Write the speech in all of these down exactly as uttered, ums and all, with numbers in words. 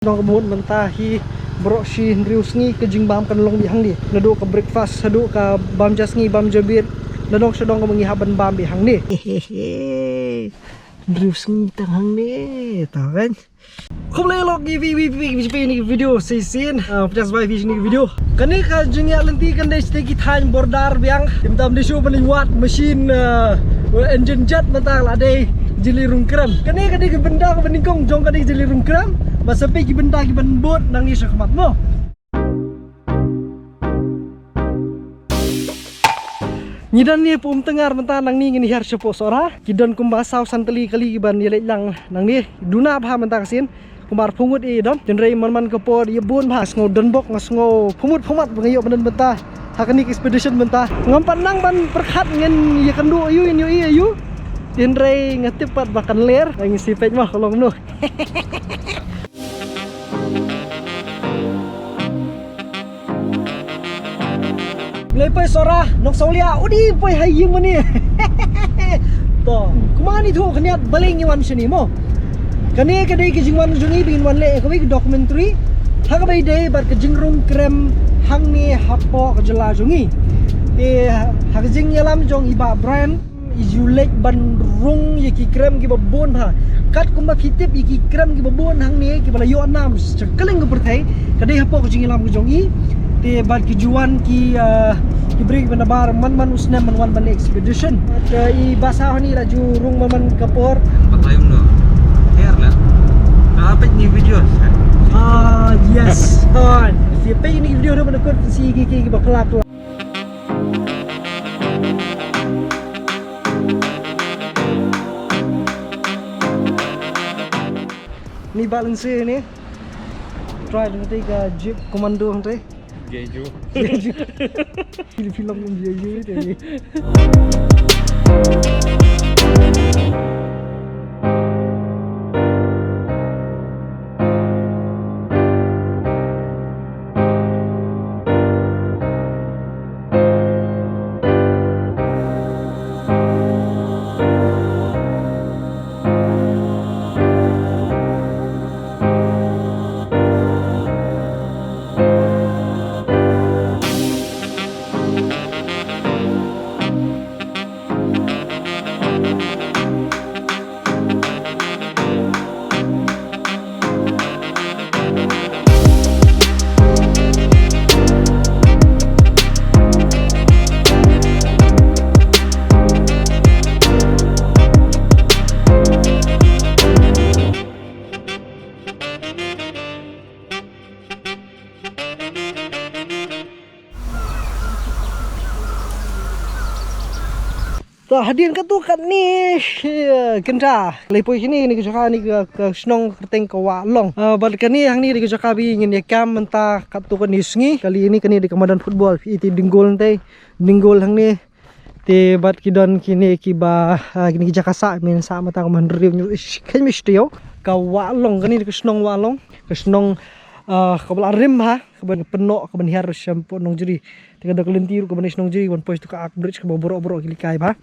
Nong ka mut mynta hi baroh shi hynriew sngi ka jingbam kan long beit hangne. Naduh ka breakfast haduh ka bam ja sngi bam ja miet. Nadong shadong kaba ngi hap ban bam beit hangne. Hynriew sngi tang hangne. Tau kan? Khublei lok ïa phi, phi, phi, phi, phi, ni video shisien. Ah, phi ïa sbai phi ni video. Kane ka jingïalynti kan dei shatei ki thaiñ border biang. Ym tam dei shuh ban wad machine, ah, engine jet mynta la dei jylliew rung krem. Kane ka dei ka bynta kaba nyngkong jong kane ka jylliew rung krem. Ba sa peit ki bynta kiban bud nangne shakhmat mo. Ngi don ne Umtyngar mynta, nangne ngin hiar shapoh Sohra. Ki don kumba saw san tylli kali kiban ïaleit lang nangne. Duna bha mynta ka sien. Kumba arphew ngut i don. Hynrei man man ka por ïa bun bha, sngew donbok, nga sngew pyrmut pyrmat ba nga ïoh ban don mynta ha kane ka expedition mynta. Ngam pat nang ban pyrkhat ngan ïakynduh aïu, ngan ïohi aïu. Hynrei nga tip pat ba kan ler. Ngi shu peit mo ka long kumno. Leit poi Sohra, Nongsawlia, u dei poi ha ïing mane. To, kumne to khyndiat balei ngi wan shane mo. Kane ka dei ka jingwan jong ngi ba ngin wan leh kawei ka documentary ha kaba ïadei bad ka jingrung krem hangne hapoh ka jylla jong ngi. Te ha ka jingïalam jong i Bah Brian, i ju leit ban rung ïa ki krem kiba bun bha. Kat kumba phi tip ïa ki krem kiba bun hangne kiba la ïoh nam sha kylleng ka pyrthei, ka dei hapoh ka jingïalam ka jong i. Te bad ki ju wan ki, ah, ki briew kiba nabar man man u snem ban wan ban expedition. Bad, ah, i Bah Saw hangne la ju rung man man ka por. Batai um no. Her la. Ah, peit ni video. Ah, yes. Oi. Peit ni video ruh ban kut si ki ki kiba pla pla. Ni balance ni. Try hangtai ka jeep commando hangtai. Jeju. Jeju. Film, film Jeju itu. To, hadien katto katne, eh, kynta. Leit poi kine, kine ka jaka, kine ka, ka shnong kyrteng ka Wahlong. Eh, bad kane hangne dei ka jaka ba ngin ïa kam mynta katto katne sngi. Kali kane, kane dei ka madan football. Phi ïohi ding gol hangtai, ding gol hangne. Te bad ki don kine kiba, eh, kine ki jaka sah, men sah mynta ka man riew nyu. Ish, kane mesti ïoh. Ka Wahlong, kane dei ka shnong Wahlong. Ka shnong, eh, kaba la rim ha, kaba pynnoh, kaba hiar shapoh Nongjri. Te ka dei ka lynti ruh kaba na shnong Nongjri, wan poi sha ka Ak Bridge kaba baroh baroh ki leit kai bha.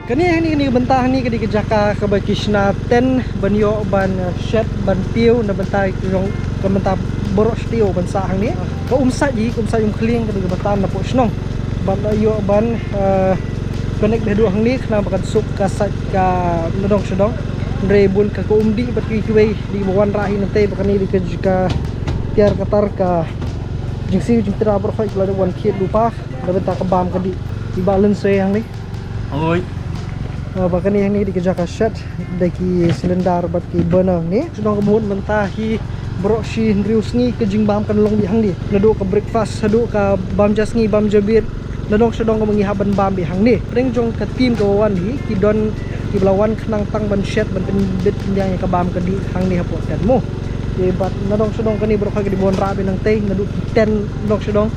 Kane hangne, kane ka bynta hangne ka dei ka jaka kaba ki shna tent ban ïoh ban, eh, shet ban tiew na bynta ki jong ka bynta baroh sha tiew ban sah hangne. Ka um sait hi, ka um sait um khlieng ka dei kaba tan napoh shnong. Ban ïoh ban, eh, connect haduh hangne khnang ba kan suk ka sait ka nadong shadong. Hynrei bun ka, ka um dih bad kiwei kiwei dei ba wanrah hi nangtei ba kane dei ka, ka tiar ka tar ka jingsiew jingthrang baroh khoit ba la dep wan thied lypa na bynta ka bam ka dih. I Bah Lynsei hangne. Oi. Ah, ba kane hangne dei ka jaka shet, dei ki cylinder bad ki burner hangne. Shu nong ka mut mynta hi baroh shi hynriew sngi ka jingbam kan long beit hangne. Naduh ka breakfast haduh ka bam ja sngi bam ja miet. Nadong shadong kaba ngi hap ban bam beit hangne. Pdeng jong ka team kaba wan hi ki don kiba la wan khnang tang ban shet ban pynbit pynbiang ïa ka bam ka dih hangne hapoh tent mo. Te bad nadong shadong kane baroh ka dei ban wanrah beit nangtei naduh ki tent nadong shadong.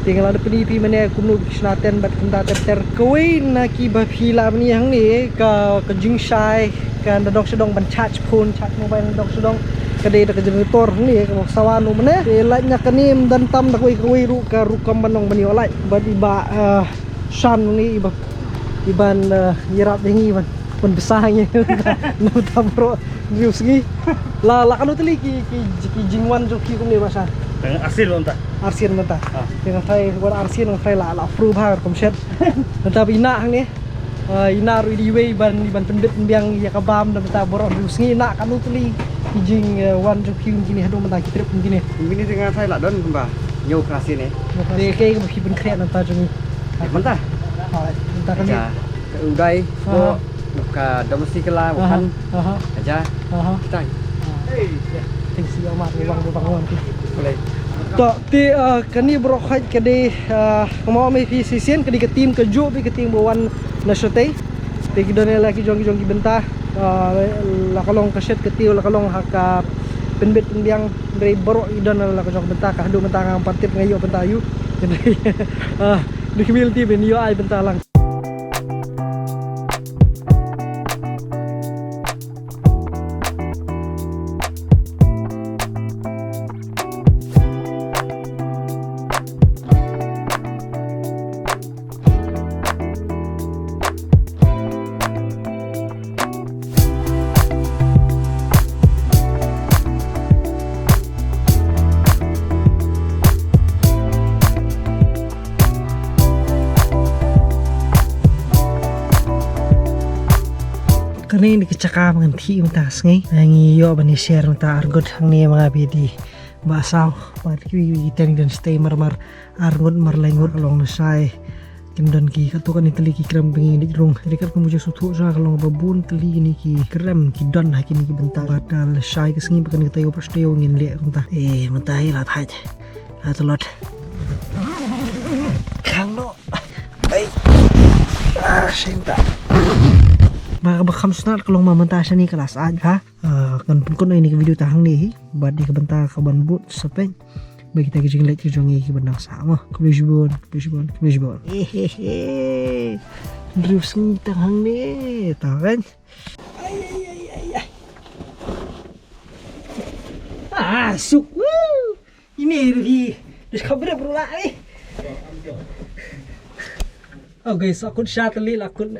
Te nga la da pyni phi mynne kumno ki shna tent bad kumta ter ter. Kawei na kiba phi lah ban ïohi hangne ka, ka jingshai ka nadong shadong ban charge phone, charge mobile nadong shadong. Ka dei da ka generator hangne, ka sawa no mane. Te light na kane ym don tam da kawei kawei ruh ka rukom ban ong ban ïoh light. Bad i Bah, eh, Shan hangne i ba, i ban, eh, ïarap ïa ngi ban, ban bsa ïa ngi. Namar ta baroh hynriew sngi. La, la katno tylli ki, ki, ki jingwan jong ki kumne Bah Shan? Tang arsien mynta. Arsien mynta. Ah. Te nga tharai wan arsien nga tharai la, la approve ha rukom shet. Mynta ba i Nah hangne. Ah, i Nah ruh i dei iwei ban, ban pynbit pynbiang ïa ka bam da mynta baroh hynriew sngi. Nah, katno tylli ki jing, eh, wan jong ki kum kine haduh mynta, ki trip kum kine? Kum kine te nga tharai la don kumba hynñiew khyndai sien eh. Te kaei kaba phi pynkhreh na bynta jong ngi mynta? Ah, mynta kane. Aja, ka Hyundai, aha, ko ka domestic la, aha, bukan. Aha. Aja. Aha. Kita. Thanks ïa u Mat, u Bang, u Bang, u Bang. Boleh. To, te, eh, kane baroh khoit ka dei, eh, kumba ong ïa phi shisien, ka dei ka team kajuh beit ka team ba wan na shatei. Te ki don la ki jong ki jong ki bynta, eh, la ka long ka shet ka tiew, la ka long ha ka pynbit pynbiang, hynrei baroh ki don la ka jong ka bynta, ka haduh mynta ngam pat tip nga ïoh bynta aiu. Hynrei, eh, dei ka mil team ban ïoh ai bynta lang. Kane dei ka jaka ba ngan khie mynta ka sngi. Ngi ïoh ban ïa share mynta arngut hangne ma nga bad i Bah Saw. Bad kiwei kiwei ki teng don shatei mar mar. Arngut mar laingut ka long lashai. Kin don ki katto katne tylli ki krem ba ngi leit rung. Hynrei katkum ka jingsngewthuh jong nga ka long ba bun tylli kine ki krem ki don ha kine ki bynta. Bad, ah, lashai ka sngi ba kane ka taïew ba shatei ngin leh kumta. Eh, mynta hi la thait. La tlot. Khang noh. Ai. Ah, shynta. Ba, ba kham sngewtynnat ka long ba mynta shane ka la sah bha. Ah, ngan pynkut noh ïa kane ka video tang hangne hi. Bad ïa ka bynta ka ban bud sa peit. Ba kita ki jingleit ki jong ngi ki ban dang sah mo. Khublei shibun, khublei shibun, khublei shibun. Hehehe. Hynriew sngi tang hangne, tang kan. Ai, ai, ai, ai, ai. Ah, suk. Woo. Ine ruh hi. Dis khabrep ruh la, eh. Oh, guys, akut sha tylli la akut.